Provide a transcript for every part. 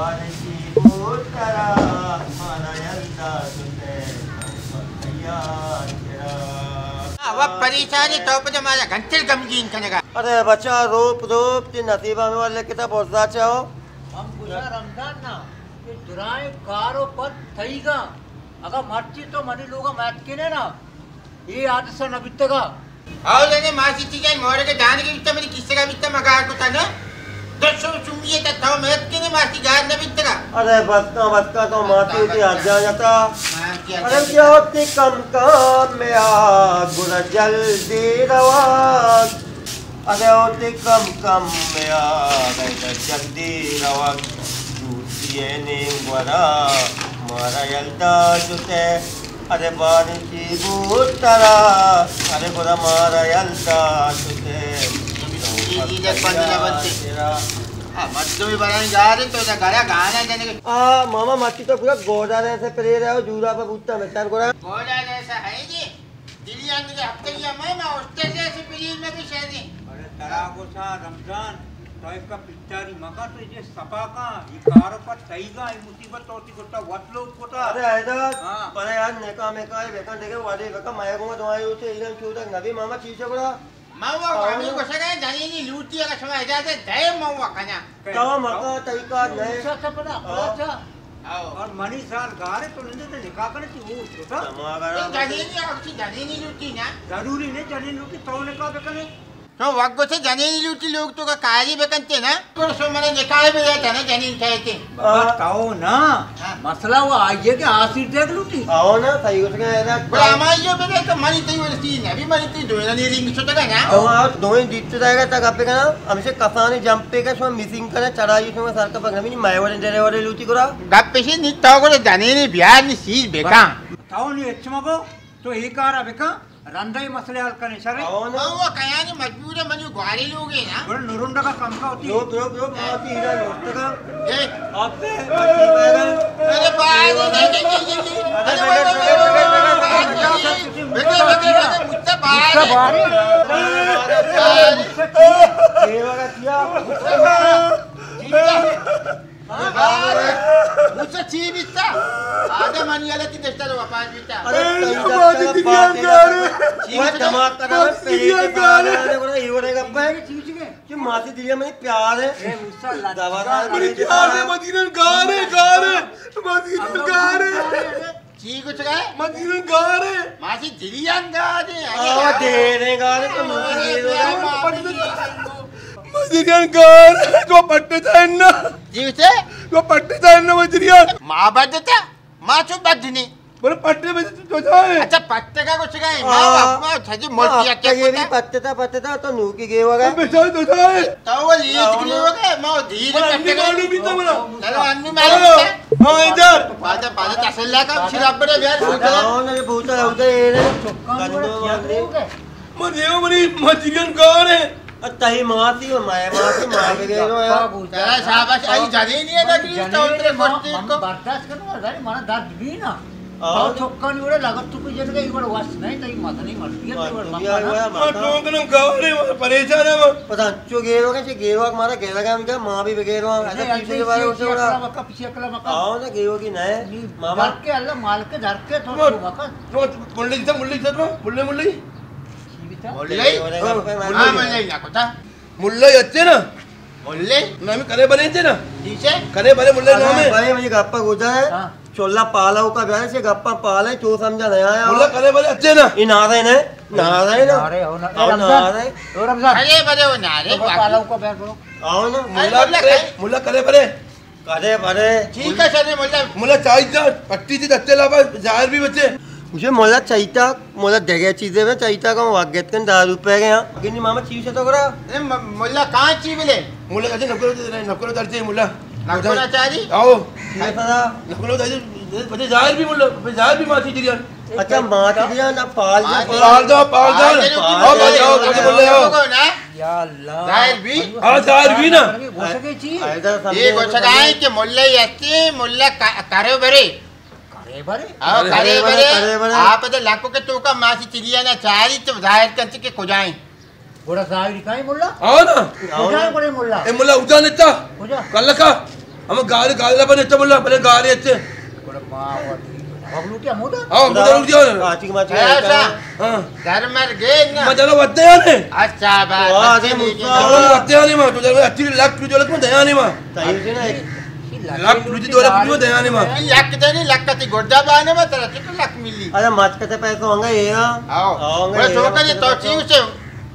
آ، و پریشانی تو پہ مارا گھنٹل غمگین کنگا۔ ارے بچا، روپ روپ تی نصیبا میں والے کتا بوزا چاہو۔ ہم گوشاں رمضان نا، کہ درائیں کار و پد تئیگاں، اگاں مرچی تو منی لوگا ماتکینے نا، اے حادثہ نہ بیتگا۔ ہاو جنے ماسی چیزیں مورگ دانگی بیتا، منی کسگا بیتا، مگار کتا نا۔ دو سو چومیے تا تو ماتکینے ماسی گار نہ بیتگا۔ ارے بس کا، بس کا، تو ماسی تی ہر جا جتا۔ ارے کیا ہوتی کم کام میں آگ گڑا جلدی رواں۔ ارے او تے کم کم ءَ آ رہے جلدی روگ، لوٹی ءِ نیم گورا مارا یلدا شتے۔ ارے بارشی بوت ترا، ارے گورا مارا یلدا شتے۔ جی، جی، جی، جی، بند نہ بنتے۔ ہاں، مردمی برائیں گارے تو نہ گھرا گانا جنے۔ آ، ماما، ماتی تو پورا گوڈا رہے سے پرے رہے ہو، جورا پہ بوتا میں سر گورا۔ گوڈا رہے سے ہے جی۔ دلی آن دیگه ہفتگی ہمیں ما ہاسٹل سے پلیز میں بھی شہری۔ ارے ترا گوشاں رمضان، تو ایک پچاری مکا تو یہ سپا کا، یہ کارو پر تئیگا، یہ مصیبت تو تی گٹا وت لوگ کتا۔ ارے حیدر، ہاں۔ بڑے یار نکاح میں کائے بکن دیگه، وعدے بکن، میں کو دعائیں ہوتے، ایران چودک نبی ماما چیز بڑا۔ ما وا ہمیں گوشگا جنینی لوٹی اگر شما اجازت دے ما وا کنا۔ تو مکا تئی کار نئے۔ اچھا، اچھا، پدا، پدا، اچھا۔ آؤ۔ اور منی سال گارے تو نندے تے نکاح کرے تی وہ چھوٹا۔ جنینی اور سی جنینی لوٹی نا۔ ضروری نہیں جنین لوٹی تو نکاح بکنے۔ تو وقت گوشے جنینی لوٹی لوگ تو کا کاری بکنتے نا۔ پر سو منے نکاح بھی رہتا نا جنین کہتے۔ بابا، تاؤ نا، ہاں۔ مسئلہ وہ آئیے کہ آسیر دیکھ لوٹی۔ آؤ نا، صحیح گوشگا ہے نا۔ بڑا ہمائی جو بنے تو منی تئی ورسی نبی منی تئی دوئنا نی رنگ چھوٹا نا۔ آؤ، آؤ، دوئیں دیتے جائے گا تا گپے کنا، ہمیشہ کسانی جمپے کا شما مسنگ کنا، چڑھائی شما سر کا پکڑا، منی مائے ورن ڈرے ورے لوٹی کرا۔ گپ پیشی نی تو گڑا جنینی بیار نی سیز بیکا۔ تاؤ نی اچ مگو، تو ہی کارا بکا۔ رندا اے مسئلہ حل کنے شر۔ او نا۔ او کیانی مجبور ہے، منی گواری لوگ ہے نا۔ بڑے نرنڈا کا کم کا ہوتی۔ لو، لو، لو، بہت ہی ہیرا لوٹتا کا۔ اے۔ آپ سے بچی پیدا۔ ارے بھائی، ارے، ارے، ارے، ارے، ارے، ارے، بیٹا، بیٹا، بیٹا، مجھ سے باہر ہے۔ مجھ سے باہر ہے۔ یہ والا کیا؟ مجھے چی بیتا؟ آدم آنی حالتی دشتا تو وفات بیتا۔ ارے، تئی دفتر بات ہے۔ چی بیتا؟ دماغ خراب ہے، پیٹ خراب ہے، یہ ہو رہے گا پہ۔ کہ ماسی دلیا میں پیار ہے۔ دوا منی پیار ہے، مدینہ گار ہے، گار ہے، مدینہ گار ہے۔ چی گوشگا ئے؟ مزیرن گار ہے۔ ماسی دلیان گار ہے۔ آ، دیریں گار ہے، تو مزیرن گار ہے۔ مزیرن گار ہے، تو پٹتا ہے نا۔ جی اسے؟ تو پٹتا ہے نا مزیرن۔ ما بدتا، ما چو بدنی۔ بولے پٹے میں تو جائے۔ اچھا، پٹے کا گوشگا ئے؟ ما، ما سجی ملکی اکے یہ بھی پٹتا، پٹتا تو نو کی گے ہوگا۔ بیچارے تو جائے۔ تو وہ لیت کی ہوگا، ما دیر پٹے کا۔ معلوم بھی تو بولا۔ چلو، انی مارے۔ ہاں، ادھر۔ پادا، پادا، تسلا کا، پھر اب بڑے بیار، بوتل۔ ہاں، نہیں، بوتل ہے، ادھر یہ رہے۔ چکان بڑا کیا کرے؟ من دیو منی مجریان گار ہے۔ تئی ماسی و مائے ماسی، ماں بگیرو ہے۔ ترا شاباش، آئی جنینی ہے نا، کہ تو اتنے مشتی کو۔ برداشت کرو، ارے، مانا درد بھی نا۔ آؤ۔ تو چکانی وڑے لگت تو کوئی جنگا، یہ وڑا وس نہیں، تئی مزنی مرضی ہے، تئی وڑا مزنی مرضی ہے۔ ما ٹونک نہ گاورے، ما پریشان ہے ما۔ پتہ چو گیرو کہ چے گیرو مارا گیرا گام کیا، ماں بھی بگیرو، ایسا پیچھے کے بارے میں چھوڑا۔ اکلا مکا، پیچھے اکلا مکا۔ آؤ نا گیرو کی نہ ہے، ماما۔ در کے اللہ مالک در کے تو تو مکا۔ تو ملے جتا، ملے جتا، ملے، ملے۔ ملے؟ ہاں، ملے نہ کتا۔ ملا اچے نا؟ ملے؟ نامی کرے بلے اچے نا؟ جیسے؟ کرے بلے ملا نام ہے۔ بھائی، مجھے گپا گوجا ہے۔ ہاں۔ چولا پالا کا بیان سے گپا پالا ہے، تو سمجھا نہیں آیا۔ ملا کرے بلے اچے نا؟ یہ نعرہ ہے نا؟ نعرہ ہے نا؟ نعرہ ہے، او نا-، او رمضان۔ نعرہ ہے۔ او رمضان۔ کرے بلے وہ نعرے، تو باقی پالا کا بیان کرو۔ آؤ نا۔ ملا کرے، ملا کرے بلے۔ کرے بھرے۔ ٹھیک ہے، چلے ملا۔ ملا چاہیے جا، پٹی تھی دستے لابا، ظاہر بھی بچے۔ مجھے ملا چاہیتا، ملا دگے چیزیں میں چاہیتا کہ واگت کن دار روپے گیا۔ گنی ماما چیز تو کرا۔ اے م-، ملا کہاں چی ملے؟ ملا کہتے نکلو، نکلو درتے ملا۔ نکلو چاری؟ آؤ۔ چیز پتا؟ نکلو درتے، بچے ظاہر بھی ملا، ظاہر بھی ماسی جریان۔ اچھا، ماسی جریان، اب پال جا، پال جا، پال جا۔ آؤ، پال جا، پال جا۔ یا اللہ۔ ظاہر بھی؟ ہاں، ظاہر بھی نا۔ گوشگے چی؟ یہ گوشگائیں کہ ملا یستی، ملا ک-، کرے برے۔ کرے برے؟ ہاں، کرے برے، کرے برے۔ آپ تو لکو کے تو کا ماسی چلیا نا چاری تو ظاہر کنتے کہ کجائیں۔ گوڑا ظاہر کائیں ملا؟ ہاں نا۔ کجائیں بڑے ملا؟ اے ملا ادا نتا۔ کجا؟ کل کا۔ ہم گال، گال لبن اچھا بولا، بلے گال اچھا۔ گڑا ما وت لوٹی ہمودا؟ ہاں، ہمودا لوٹی ہو۔ کاچی ماچی ایسا؟ ہاں۔ در مر گئے نا۔ ما جانا وتے آنے۔ اچھا، بات واہ، اچھی دے لیکن موسیٰ۔ جانا وتے آنے ما، تو جانا اچھی لک تو جلک میں دیانے ما۔ تائی سے نا۔ لک تو جلک میں دیانے ما۔ لک دے نہیں، لک تی گردہ بانے ما، ترا تو لک ملی۔ ارے مچ کتے پیسے ہوں گے یہ نا۔ آؤ۔ ہوں گے بڑے یہ تو نا۔ کرے تو چی اسے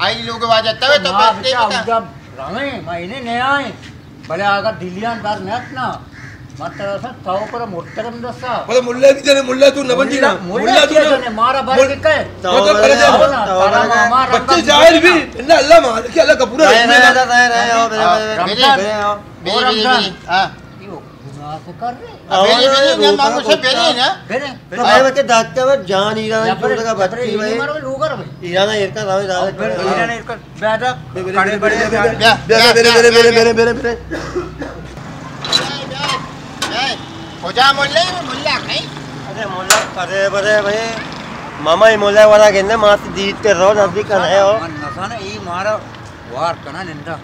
آئی لوگ واجہ تبے تو ما پیسے بیٹا دیتا۔ اودم رویں، ما انہیں نہیں آئیں۔ بلے اگاں دلیان در نہ اتنا، من ترا سا تو پر مرتگم دسا۔ بلے ملا بھی جنے، ملا تو نہ بنجی نا۔ ملا، ملا ملا تو کیا نہ جنے، مارا بار مل-، کے کہے۔ تو مطلب بلے کرے جا۔ تو بلے۔ ترا ماما رنگا بچے جاہل بھی، اللہ، اللہ مالک ہے، اللہ کا پورا رہے، رحیم ہے رہے، نا۔ رہے، رہے، آؤ، بلے، ہاں، بلے، رمضان۔ بلے، بلے، بلے، ہاں۔ بلے، بلے، بلے، نا، مانو سے بلے نا۔ بلے۔ تو بھائی، میں کہ دات کا میں جان ایران یا چوٹ کا بچی بھائی۔ مارو لوگر بھائی۔ ایران ایرکا راوی دار۔ ایران ایرکا۔ بیا، بیا، بیا، بیا، بیا، بیا، بیا۔ کجا ملا ہے؟ ملا کہیں؟ ارے ملا، ارے، ارے بھائی، ماما یہ ملا والا گندے، ماں سے دیت کر رہو، نزدیک کر رہے ہو۔ من نزانہ، ای مارا وار کنا نندا۔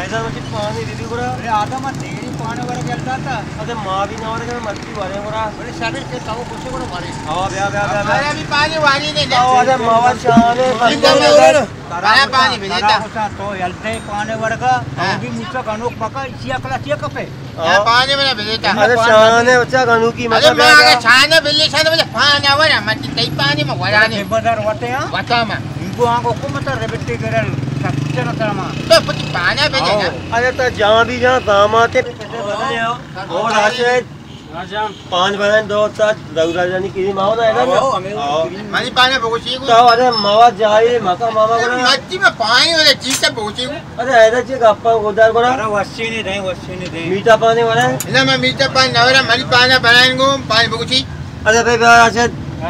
ایسا مچی پانی دی دی گڑا۔ ارے آدم آ دیری پانی ورگ یلداتا۔ ارے ما بھی نہ ورگ، مرچی ورے گڑا۔ بڑے صبر کے تو کچھ گڑا ورے۔ آ، بیا، بیا، بیا، بیا۔ ارے ابھی پانی واری نے۔ آ، ارے ماوا شانے، بندہ بندہ میں بندہ۔ ورے۔ کرا پانی بلیتا۔ کرا تو یلدے پانی ورگا، ہاں۔ تو بھی مچا گنوک پکا، اسی اکلا سی کپے۔ ہاں، پانی منا بلیتا۔ ارے شانے بچا گنوکی متا ارے ما بیا۔ اگر شانے بلی، شانے بلی، پانی ورا، من تئی پانی ما ورانے۔ بازار وتے ہاں۔ وتا ما۔ انگو آنگو کو متا ریبٹی گرل، سچنا ترما۔ تو پتی پانی بلی نا۔ ارے تا جان بھی جان، داماتے۔ اور راشد۔ پان بنائیں دو تا، دو درجانی کریم آؤ نا، ایدا نا۔ آؤ، ہمیں آؤ۔ کریم۔ منی پانا بگوشی گو۔ تو ارے ماوا جائی، مکا ماما گڑا۔ مچی میں پانی والے چیز سے بگوشی گو۔ ارے ایدا چی گپا گودار گڑا۔ ارے وشی نہیں دیں، وشی نہیں دیں۔ میٹھا پانی والا ہے؟ نہ، میں میٹھا پانی نہ والا، منی پانا بنائیں گو، پانی بگوشی۔ ارے بھائی، بیا ایسے،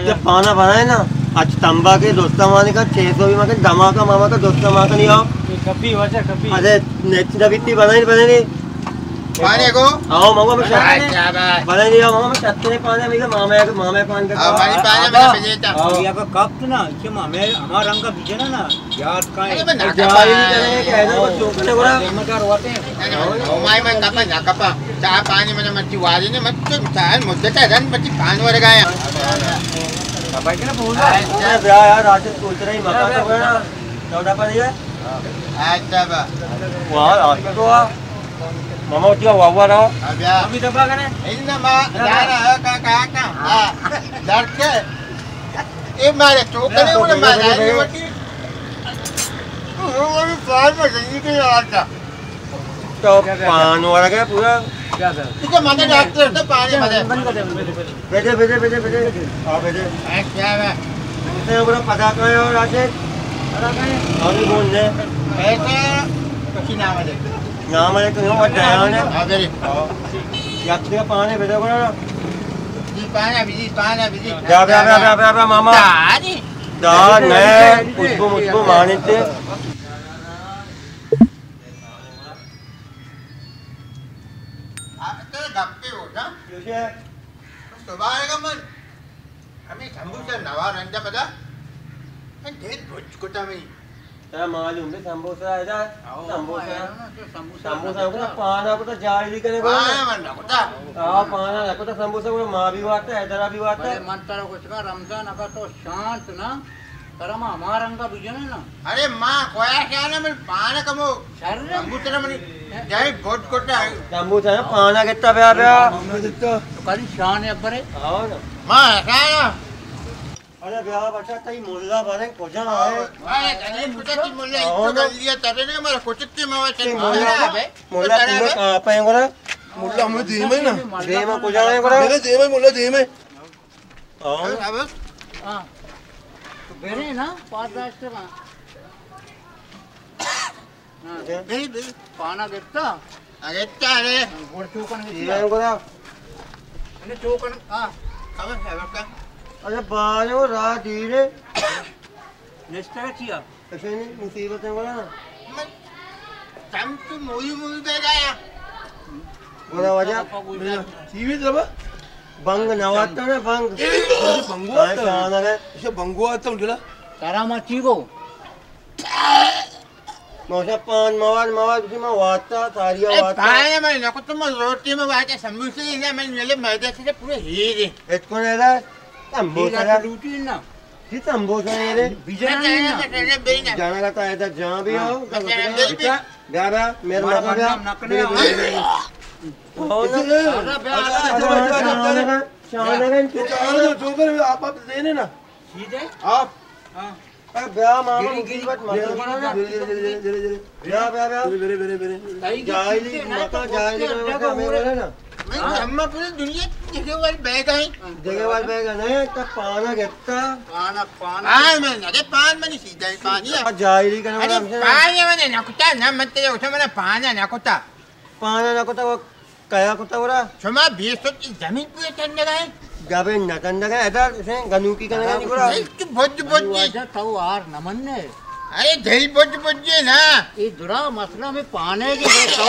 جب پانا بنائے نا، اچ تمبا کے دوستا مانے کا چھ سو بھی مکن، دما کا ماما کا دوستا ماں کا نہیں آؤ۔ کبھی وجہ کبھی۔ ارے نیچ نبیتی بنائیں، بنائیں۔ پانے کو؟ آؤ، ماما، میں شرط اچھا، بھائی۔ بنائیں، آؤ، ماما، میں شرط نہیں پانے، میرے ماما ہے، ماما ہے پان کا۔ آؤ، بھائی، پانے میں آؤ۔ بھیجتا۔ آؤ۔ یہ اگر کپ نا، کہ ماما ہمارا رنگ کا بیجے نا نا، یاد کا ہے۔ ارے، میں نہ جاہلی کرے کہ ایسا کچھ چوک کرے گڑا۔ جمع کر ہوتے ہیں۔ ہمائی میں کپا، نہ کپا۔ چاہ پانی میں مچی واری نے، مت تو چاہ مدت ہے، رن مچی پان ورگایا۔ بابا کیا بول رہا ہے؟ ارے بیا یار، راشد سوچ رہی، مکان تو گیا نا۔ چودہ پر یہ۔ اچھا با۔ واہ، آج تو آ۔ ماما اٹھیا، واہ، واہ، رہا۔ ابھی دبا کرے۔ ان ما جانا ہے، کا، کا، کا۔ ہاں۔ لڑکے۔ اے مارے چوکرے، انہیں مارے آئی وٹی۔ وہ بھی فارم ہے، زندگی کے آتا۔ تو پان ورگ ہے پورا۔ ٹھیک ہے، ماتا ڈاکٹر تو پانی مدے۔ بند کر دے، بند کر دے۔ بیٹھے، بیٹھے، بیٹھے، بیٹھے۔ ہاں، بیٹھے۔ اے کیا ہے؟ تے اوپر پتا کہاں ہے اور آتے؟ پتا کہاں ہے؟ اور بھی بول دے۔ ایسا کسی نام ہے؟ نام ہے تو یوں بتایا نے۔ ہاں، بیٹھے۔ ہاں۔ یاتری کا پانی بیٹھے کو نا۔ جی، پانی، جی، پانی، جی۔ بیا، بیا، بیا، بیا، بیا، بیا، ماما۔ پانی۔ دا، نئے، خوشبو، مشبو، مانی تے۔ آ، ترا گپے ہوتا۔ کیسے؟ صبح آئے گا من۔ ہمیں سموسہ نوا رنجا پدا۔ من دیر بھج کتا میں۔ ترا معلوم ہے سموسہ ہے دا؟ آؤ، سموسہ۔ آؤ، سموسہ سموسہ کو پانا کو تو جاہلی کرے گا۔ ہاں، من نہ کتا۔ آؤ، پانا نہ کتا سموسہ کو ما بھی واتا ہے، ترا بھی واتا ہے۔ من ترا کچھ کا رمضان اگا تو شانت نا۔ ترا ما ہما رنگا بجنے نا۔ ارے ما کویا کیا نا من پانا کمو۔ شر۔ سمبوسہ نا منی جائی بوٹ کوٹا ہے۔ سمبوسہ نا پانا کتا بیا بیا۔ تو کلی شان ہے ابرے۔ آؤ نا۔ ما کیا نا۔ ارے بیا بچا تئی ملا بارے کجا ہے؟ ارے کجا تئی ملا؟ آؤ نا۔ تو گلیا ترے نے مارا کچھ تی موا چل۔ ملا، ملا تیرا کہاں پہ گورا؟ ملا ہمیں دیمے نا۔ دیما کجا ہے گورا؟ میرے دیمے ملا دیمے۔ ہاں۔ ہاں۔ تو بیرے نا، پاس داشتے نا۔ ہاں۔ بے، بے۔ پانا گپتا؟ آ، گپتا رے۔ گوڑ چوکن گپتا۔ یہ گورا۔ انے چوکن، ہاں۔ خبر ہے بکا۔ ارے بارے وہ راہ دیرے۔ نشتہ چیا؟ کسے مصیبت ہے گورا۔ من تم تو موئی موئی بیگایا۔ گورا وجہ۔ ٹی وی دبا۔ بنگ نہ واتتا نا، بنگ۔ بنگو آتا۔ شانگ ہے۔ اسے بنگو آتا اٹھلا۔ ترا ما چی گو؟ موسا پان مواد، مواد اسی ما واتتا، ساریا اے واتتا۔ پایا میں نکو تو ما روٹی میں واتا سموسے ہی نا، میں میلے میدے سے پورے ہی دے۔ اتکو نہ دا، سموسا ہی دا۔ لوٹی نا۔ جی تمبو سنے رے۔ بیجانا نہیں نا۔ جانا کا تا ہے تا جہاں بھی ہو۔ بیا بیا، میرے مارا ماتا بیا۔ بدنام نہ کرنے۔ شانا کا، شانا کا۔ آپ، آپ دینے نا۔ ٹھیک ہے۔ آپ۔ ہاں۔ اے بیا ماما، گری، گری، مصیبت مت گری، کرو نا۔ گری، گری، گری، گری۔ بیا، بیا، بیا۔ برے، برے، برے، برے۔ تئی جاہلی چیزیں نا متا، تو جاہلی بولتے کا متا، ہمیں بولے نا۔ میں ہاں۔ ہم پوری دنیا جگہ وال بیگ ہیں۔ جگہ وال بیگ نہیں، تا پانا گتا۔ پانا، پانا۔ ہاں، میں نہ دے پان منی سیدھا ہی پانی ہے۔ جاہلی کا نا ارے ہم سے۔ پانی میں نے نہ کتا، نہ مت دے، اسے میں نے پانا نہ کتا۔ پانا نہ کتا، وہ کیا کتا ورا؟ شما بیست فٹ زمین پورے ٹنڈگا ہے؟ گبے نہ ٹنڈگا ہے، ادھر سے گنوکی کرنے نہیں گرا۔ تو بج بج جی۔ واجہ تو آر نہ مننے۔ ارے دل بج بج جی نا۔ یہ درا مسئلہ میں پانے کے تو۔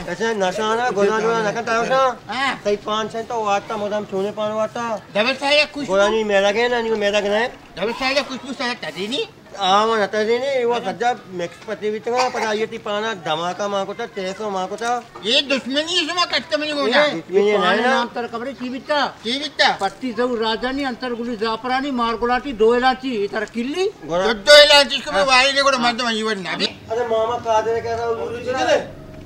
ایسے نشانہ گنا گنا نہ کرتا ہے۔ ہاں۔ صحیح پان سے تو واتا مدام چونے پان واتا۔ دبل سائے کچھ گنا نہیں میرا گنا نہیں میرا گنا ہے۔ دبل سائے کچھ کچھ سارا تدینی۔ آ، من اتدینی، وہ سجا مکس پتی بیتگا، پدا آئی تی پانا دھماکہ ما کتا، چیسو ما کتا۔ یہ دشمنی شما کٹتا منی گونا۔ دشمنی پانا نہ۔ نام تر خبر چی بیتا؟ چی بیتا؟ پتی زو راجانی انتر گلی زعفرانی مار گلاٹی دو الانچی، یہ تر کلی۔ گونا۔ دو، دو الانچی کو میں ہاں۔ واری نے گونا مردم یہ ور نہ۔ ارے ماما قادر کہتا حضور جی نے۔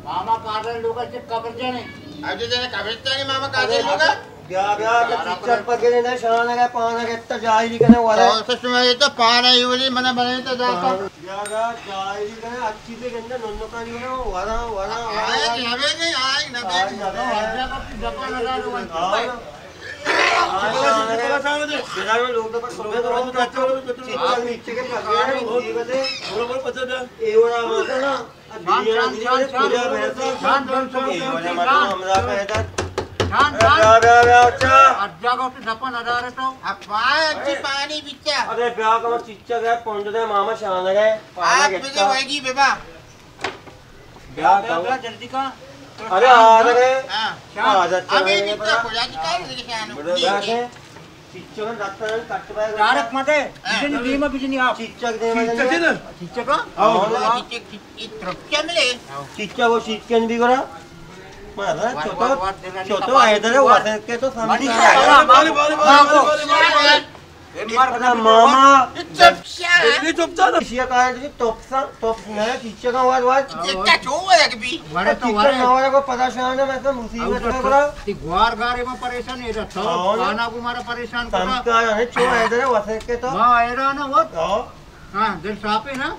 ماما قادر لوگ سے قبر جانے۔ اب جو جانے قبرستانی ماما قادر لوگ۔ بیا، بیا، تو چیچک پکڑے نہ، شان اگے پان اگے تو جاہلی کنے والے۔ تو سس میں یہ تو پان ہے، یہ والی منا بنے تو جاتا۔ بیا، بیا، جاہلی کنے، اچھی سے گندے، ننو کا نہیں بنا، ورا، ورا، ورا۔ آئے نبے نہیں، آئے نبے۔ آئے نبے۔ ہر جگہ کی دپا لگا دو، ون ہاں۔ آئے شان اگے۔ بنا میں لوگ تو پر سمجھ تو چیچک نیچے کے پکڑے، یہ بتے۔ اے ورا مت نا۔ شان، شان، شان، شان۔ شان، شان، شان۔ شان، شان۔ ہر جاگہ تو دپا نہ دارے تو۔ اب پائے اچھی پانی بیچا۔ ارے بیا کما چیچک ہے، پونڈ دے ماما شان ہے۔ پانا آپ مجھے گتا۔ ہوئے گی بے با۔ بیا بیا، بیا، بیا، جلدی کا۔ ارے آ رہے۔ ہاں۔ شان۔ آ جاتے ابھی ہیں، بیچا بڑا۔ کھلا دی کار لے کے شان۔ بڑا بیا کے۔ چیچک دستان کٹ بای۔ ڈائریکٹ مت ہے۔ ہاں۔ بجنی دیما بجنی آپ۔ چیچک دیما چیچک بجنی۔ ہے نا؟ چیچک ہاں؟ ہاں۔ چیچک، چیچک، چیچک ترپ کیا ملے؟ چیچک وہ چیچکن بھی کرا۔ مارا وار، چھوٹو، وار، وار، دینا نہیں چھوٹو کپا ہے ادھر، وار۔ واسے کے تو سامنے۔ بڑی سارا، بڑی، بڑی، بڑی، ہاں، بڑی، وہ۔ بڑی، بڑی، بڑی۔ اے مار اپنا ماما۔ چپ شا۔ اے چپ شا نا۔ شیا کار دی ٹوپ سا، ٹوپ نہ، چیچک کا وار، وار۔ چیچک چو ہے کہ بھی۔ ورے تو چیچک ورے۔ نہ ورے کو پریشان ہے، میں تو مصیبت میں پڑا۔ تی گوار گارے میں پریشان ہے، تو ہاں۔ کانا کو مارا پریشان کرا۔ سمجھتا ہے، چو ہے ادھر، واسے کے تو۔ ماں حیران ہے وہ۔ ہاں۔ ہاں، دل صاف ہے نا؟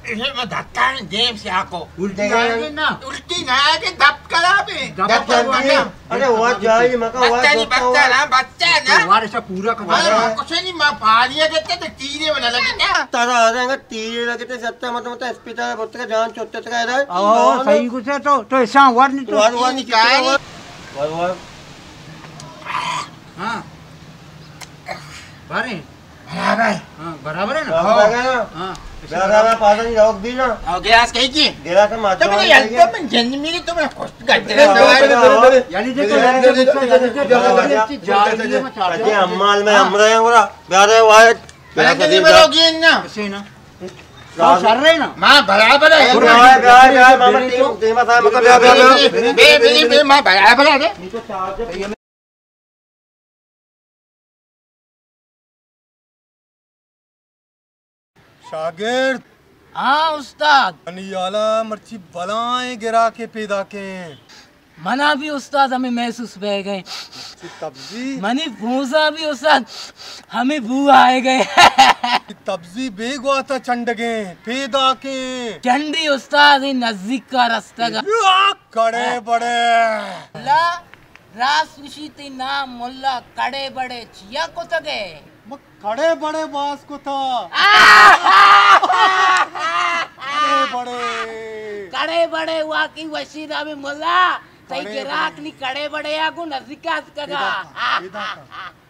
اسے میں دھکا نہیں، دیم سے آکو۔ الٹی آئے گی نا؟ الٹی نہ آئے گی، دپ خراب ہے۔ دپ دپ خراب ہے۔ ارے، وہ جائے، مکا، وہ بچہ نہیں، دوستا بچہ ہوا۔ نا، بچہ ہے نا۔ تو وارث پورا کا ارے، پورا۔ کچھ نہیں، ماں پانی ہے، دیتے تو تیرے والا لگے نا۔ تارا آ رہے ہیں، تیرے لگے تے ستا، مت، مت، اسپتال، بہت کا جان چھوٹے تک آ رہا ہے۔ او، اور صحیح کچھ ہے تو، تو ایسا وار نہیں تو۔ وار، وار نہیں، کیا ہے؟ وار، وار۔ ہاں۔ بارے۔ برابر۔ ہاں، برابر ہے نا؟ برابر ہے نا؟ ہاں۔ برابر، پاس نہیں، روک بھی نا۔ او، گلاس کہیں کی؟ گلاس ہم تو آتا میں ہے، یلدا من جن میری تو میں خوش گٹ دے۔ یعنی دیکھو، یعنی دیکھو، یعنی دیکھو، یعنی دیکھو، جالی میں چاڑ دے۔ اجے امال میں ہاں۔ ہم رہے ہیں، برا۔ پیارے وائٹ۔ یعنی دیکھو، برو گی نا۔ اسے نا۔ راز شر رہے نا۔ ماں برابر ہے۔ اے، بیا، بیا، بیا، ماما، ٹیم، ٹیم، آتا ہے، مطلب، بیا، بیا، بیا۔ بے، بے، بے، ماں برابر ہے۔ شاگرد۔ ہاں استاد۔ منی ہیالا مرچی بلائیں گراکے پیداکیں۔ منا بھی استاد ہمیں محسوس بہ گئے۔ چی تبزی؟ منی پوزا بھی استاد ہمیں بو آئے گئے۔ چی تبزی بے گواتا چنڈگیں پیداکیں۔ چنڈی استاد ہی نزدیک کا رستگا۔ کڑے بڑے۔ اللہ۔ راست گوشی تئی نام ملا کڑے بڑے چیا کتگ ئے؟ من کڑے بڑے باز کتا۔ کڑے بڑے۔ کڑے بڑے واقعی وشی نامی ملا۔ تئی کڑے گراک بڑے۔ نی کڑے بڑے آ گوں نزدیک آتکگا۔ پیدا کا، پیدا کا،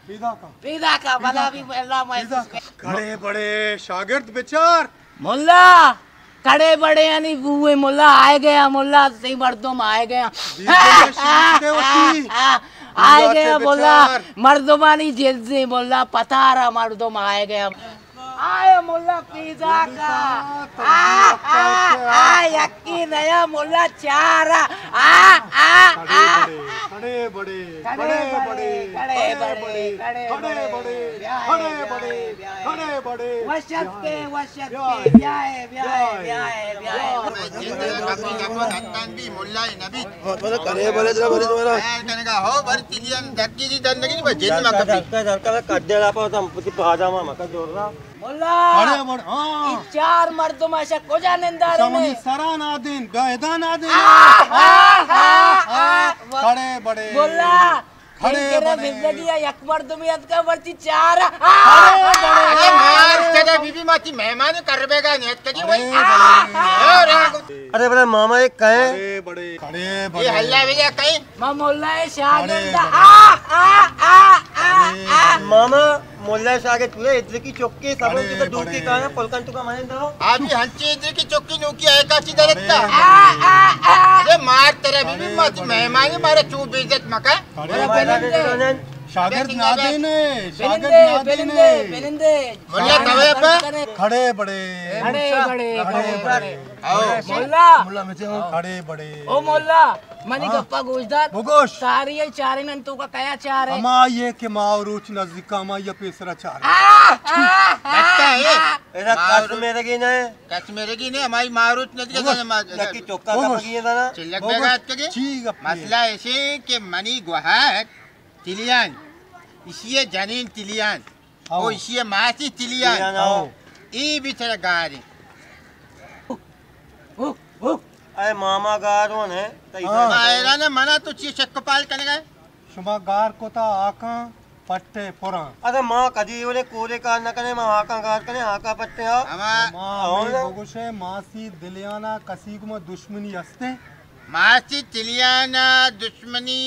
پیدا کا۔ پیدا کا، بلا بھی اللہ محسوس پیدا کا۔ کڑے بڑے شاگرد بچار۔ ملا، کڑے بڑے یعنی بوئے ملا آئے گیا، ملا سی مردم آئے گیا۔ بیس دن میں شیش دے ہوتی۔ آئے گیا ملا، مردمانی جنزے ملا، پتارا مردم آئے گیا۔ آئے ملا پیدا کا۔ آ، آ، آ، یکی نیا ملا چارا۔ آ، آ، آ۔ کھڑے بڑے، کھڑے بڑے، کھڑے بڑے، کھڑے بڑے، کھڑے بڑے، کھڑے بڑے۔ وشت کے، وشت کے، بیائے، بیائے، بیائے، بیائے۔ ملا نبی۔ مطلب کھڑے بڑے، کھڑے بڑے۔ خیر کنگا ہو، بر تیلیان دکی دی دندگی، بس جن ما کپی۔ دکا، دکا، کڈے لا پا تم پتی پاجامہ مکا جوڑ رہا۔ ملا، کھڑے بڑے، ہاں۔ ای چار مردم اشا کجا نندارے؟ سمنی سرا نادین، گایدا نادین۔ آ، آ، آ، آ۔ کھڑے بڑے۔ ملا، کھڑے بڑے۔ زندگی یک مردمی اتکا مرچی چار۔ آ، کھڑے بڑے۔ ارے مار چدا بی بی ماتی مہمان کر بیگا نیت کجی بھائی۔ ارے بڑے۔ ارے بڑے ماما ایک کہیں۔ کھڑے بڑے۔ کھڑے بڑے۔ یہ ہلا ویلا کہیں۔ ما ملا شاگرد۔ آ، آ، آ، آ، آ۔ ماما، ملا شاگرد پورے ادرکی چکی سبوں کی تو ڈوکی کانا پلکن تو کا منے دو۔ ابھی ہنچی ادرکی چکی نوکی ہے کاچی درتا۔ آ، آ، آ۔ ارے مار ترا بی بی ماتی مہمانی مارا چو بے عزت مکا۔ ارے بلندے۔ شاگرد نادینے، شاگرد بلندے، نادینے۔ بلندے، بلندے۔ ملا توے پہ۔ کھڑے بڑے۔ کھڑے بڑے، کھڑے بڑے۔ آؤ۔ ملا۔ ملا مچے ہو۔ کھڑے بڑے۔ او ملا، منی ہاں۔ گپا گوش دار۔ بگوش۔ ساری ای چارے نن تو کا کیا چارے؟ ہما یہ کہ ماہ و روچ نزدیکا، ہما یہ پیسرا چارے۔ آ، آ، آ، بچہ ہے۔ آ۔ ایرا ماہ و کس روچ۔ میرگی نہیں۔ کس میرگی نہیں، ہماری ماہ و روچ نزدیکا۔ بگوش۔ لکی چوکا بگوش۔ کپگی ہے نا۔ چلک بگوش۔ بیگات کگے۔ چی گپ ہے؟ مسئلہ ایسے کہ منی گوہر تلیان، اسی جنین تلیان۔ او۔ او ایشی ماسی تلیان۔ تلیان، او۔ او۔ ای بیچارہ گاریں۔ او، او، او۔ اے ماما گارون ہے، تئی ہاں۔ ما حیران ہے، منا تو چی شک پال کنگا ہے؟ شما گار کتا آکاں پٹے پراں۔ ارے ما کدی وڑے کورے کار نہ کنے، ما آکاں گار کنے، آکاں پٹے آ۔ ہما۔ ما ہمیں بگوشے ماسی دلیانا کسی گما دشمنی ہستے؟ ماسی تلیانا دشمنی۔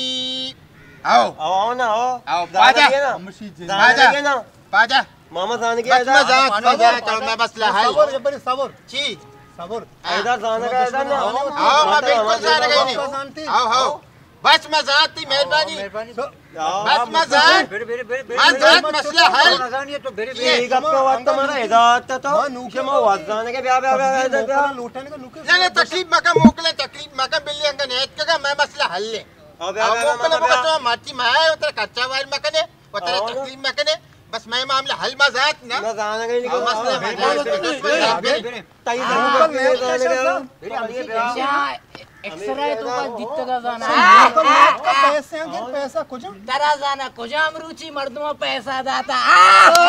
آؤ۔ آؤ، آؤ نا، آؤ۔ آؤ، زانگی پادا۔ ہے نا؟ ہمشی جن۔ زانگی ہے نا؟ پادا۔ ماما زانگی بس ہے میں نا؟ زانت، میں زانت، میں مسئلہ حل۔ صبر، جبری صبر۔ چی؟ صبر۔ ایدا زانگا، ایدا نا۔ آؤ، میں بالکل زانگا ہی نہیں۔ آؤ، آؤ۔ بس میں زانت تھی، مہربانی۔ مہربانی۔ بس میں زانت۔ بری، بری، بری، بری۔ میں زانت مسئلہ حل۔ یہ گپ کا وقت ہمارا ہدایت تھا تو۔ ہاں، نوکے کہ میں وزانے کے بیا، بیا، بیا، بیا، بیا۔ نہ، نہ، تکلیف مکا موکلے، تکلیف مکا بلی انگا نیت کا، میں مسئلہ حل ہے۔ ہاں، بیا، آؤ، بیا، بیا، موکلے بیا، بیا۔ مکا تو ماتی مایا، اترا خرچہ وار مکنے، اترا ہاں۔ تکلیف مکنے۔ بس میں معاملہ حل ما زانت نا۔ نہ زانگا ہی نہیں۔ آؤ، مسئلہ ہاں، ما زانت۔ بری، بری، بری، بری۔ تئی ہاں۔ زانگا ہی نہیں۔ اچھا، ایکسرے تو کا دیتا کا زانا۔ ہاں۔ پیسے ہیں کہ پیسہ کجا؟ ترا زانا کجام روچی مردم پیسہ داتا۔ آ!